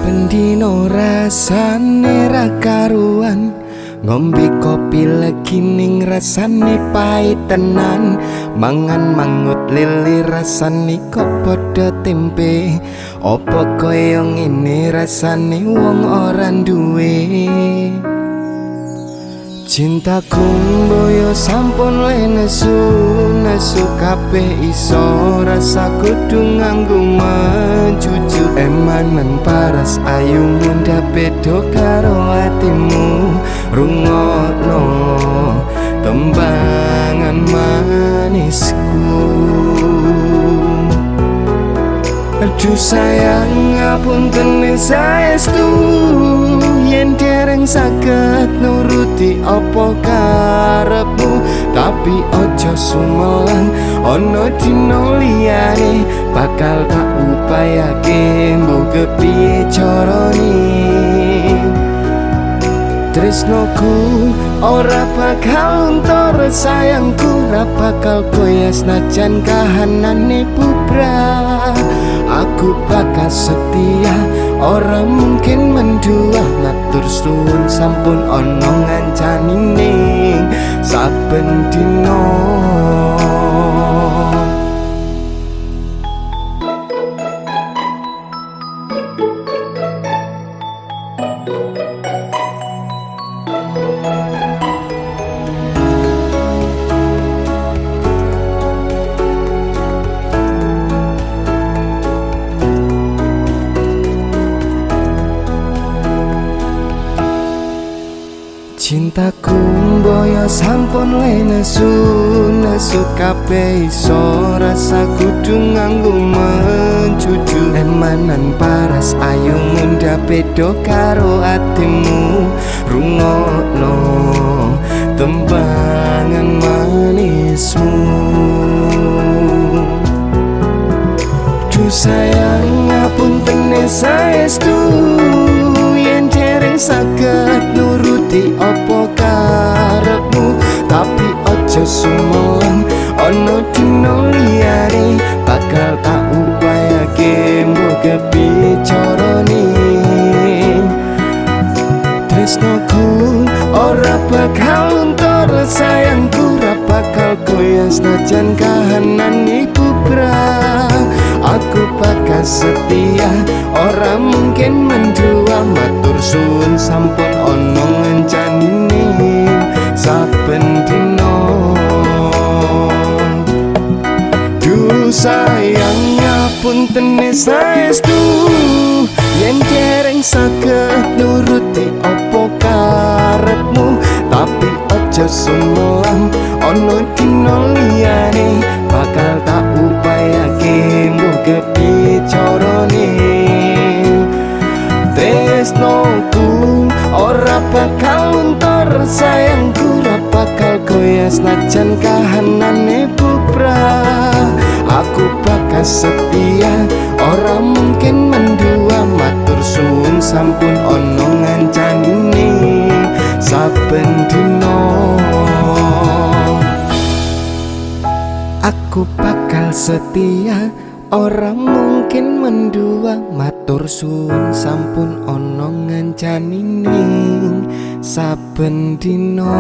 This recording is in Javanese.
Saben dina rasane ra karuan, ngombe kopi legi ning rasane pahit tenan, mangan mangut lili rasane kok padha tempe. Apa kaya ngene rasane wong ora duwe? Cintaku mboyo sampun lenesu, nesu kabeh iso rasa kudu nganggo mencucu. Emanan paras ayu munda beda karo atimu, rungokno tembangan manisku. Aduh sayang ngapunten saestu, yen dereng saged nuruti apa karepmu. Tapi aja sumelang ana dina liyane, bakal tak upayake mbuh kepiye carane. Tresnoku ora bakal luntur, sayangku ora bakal goyah senajan kahanane bubrah. Aku bakal setia, ora mungkin mendua. Matur suwun sampun ana ngancani ning saben dina. Cintaku mboyo sampun lenesu, nesu kabeh iso rasa kudu nganggo mencucu. Emanan paras ayu munda beda karo atimu, rungokno tembangan manismu. Duh sayang ngapunten saestu, yen dereng saged nuruti apa karepmu. Tapi aja sumelang ana dina liyane, bakal tak upayake mbuh kepiye carane. Tresnoku ora bakal luntur, sayangku ora bakal goyah senajan kahanane bubrah. Aku bakal setia, ora mungkin mendua. Matur suwun sampun ana ngancani ning saben dina. Duh sayang ngapunten saestu, yen dereng saged nuruti apa karepmu. Tapi aja sumelang ana dina liyane, bakal tak upayake mbuh kepiye carane. Tresnoku ora bakal luntur, sayangku ora bakal goyah senajan kahanane bubrah. Aku bakal setia, ora mungkin mendua. Matur suwun sampun ana ngancani ning saben dina. Aku bakal setia, ora mungkin mendua. Matur suwun sampun ana ngancani ning saben dina.